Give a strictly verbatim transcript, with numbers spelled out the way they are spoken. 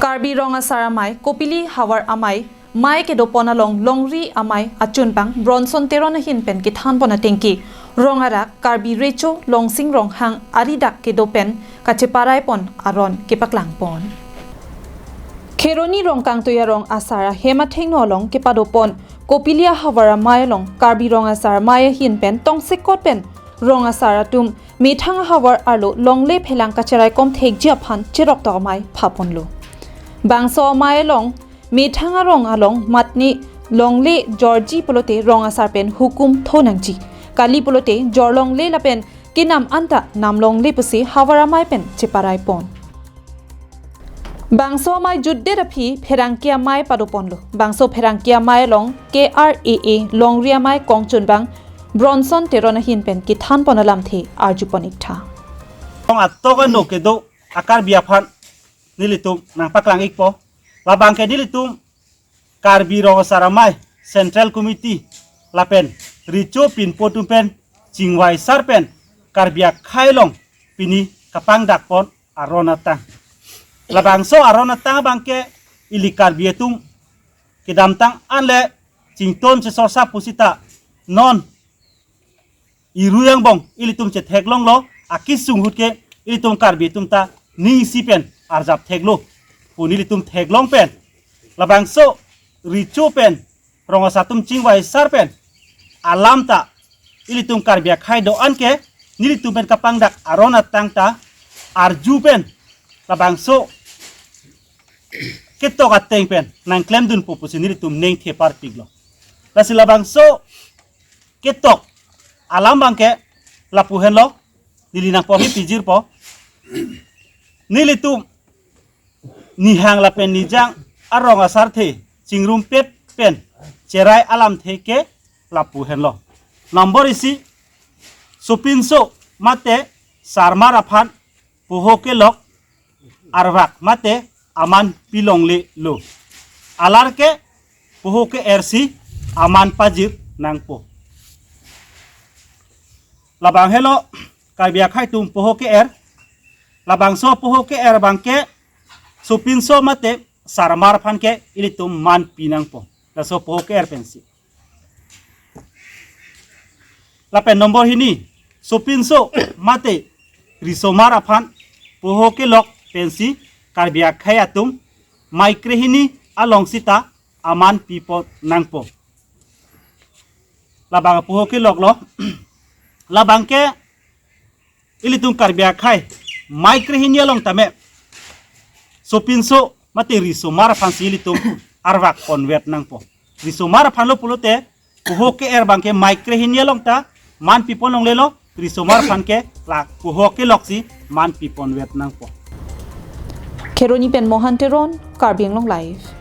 Karbi Rong Asar Amei, Kopili Havar Amei, mei kedopon along longri amei achunpang Bronson Teron ahin pen kethanpon atengke, Rong Arak, Karbi Recho Longsing Ronghang aridak kedo pen kacheparaipon aron kepaklangpon. Kheroni Rongkangtui arong asar ahem athengno along kepadopon Kopili Havar Amei along Karbi Rong Asar Amei ahin pen tongsekot pen rong asar atum methang ahavar arlo longle phelang kacharaikom thekji aphan cheroktok amei phaponlo. Bangso amei along methang arong along matne longle jorji pulote rong asar pen hukum thonangji. Kali pulote jor longle lapen kenam anta nam longle pusi Havar Amei pen cheparaipon. Bangso amei jutdet aphi pherangke amei padoponlo. Bangso pherangke amei along K R A A longri amei kongchunpang Bronson Teron ahin pen kethanpon alamthe arjupon iktha. Tong atok ano kedo a-Karbi aphan nelitum nangpaklang ikpo. Labang ke nelitum Karbi Rong Asar Amei Central Committee lapen Recho pinpo atum pen chingvaisar pen Karbi akhei along pini kapangdakpon aron atang. Labangso aron atang abang ke ili Karbi atum kedamtang anle chington chesorsa pusita non irui angbong ilitum chetheklonglo, akesung ahut ke ilitum Karbi atum ta ning isi pen arjap theklo pu nelitum theklong pen, labangso Recho pen rong asar atum chingvaisar pen alam ta ilitum Karbi akhei do-an ke nelitum pen kapangdak aron atang ta arju pen labangso ketok ateng pen nangklemdunpo pusi nelitum ning theparpiklo. Lasi labangso ketok alam abang ke lapu henlo, neli nangpor hi pijirpo. Nelitum nihang lapen nijang arong asarthe chingrumpet pen cherai alamthe ke lapu henlo. Nombor isi, sopinso mate sarmar aphan poho kelok arvak mate aman pilonglelo. Alar ke poho ke-er si aman pajir nangpo. Labang helo Karbi akhei atum poho ke-er. Labangso poho ke-er abang ke sopinso mate sarmar aphan ke ilitum man pi nangpo. Laso poho ke-er pensi. Lapen nombor hini, sopinso mate risomar aphan poho kelok pensi Karbi akhei atum mei krehini along sita aman pipon nangpo. Labang poho keloklo. Labang ke ilitum Karbi akhei mei krehini along tame sopinso mate risomar aphansi ilitum arvak ponvet nangpo. Risomar aphanlo pulote poho ke-er abang ke mei krehini along ta man pipon longlelo, risomar aphan ke la poho keloksi man piponvet nangpo. Kheroni pen Mohan Teron, Karbi Anglong Live.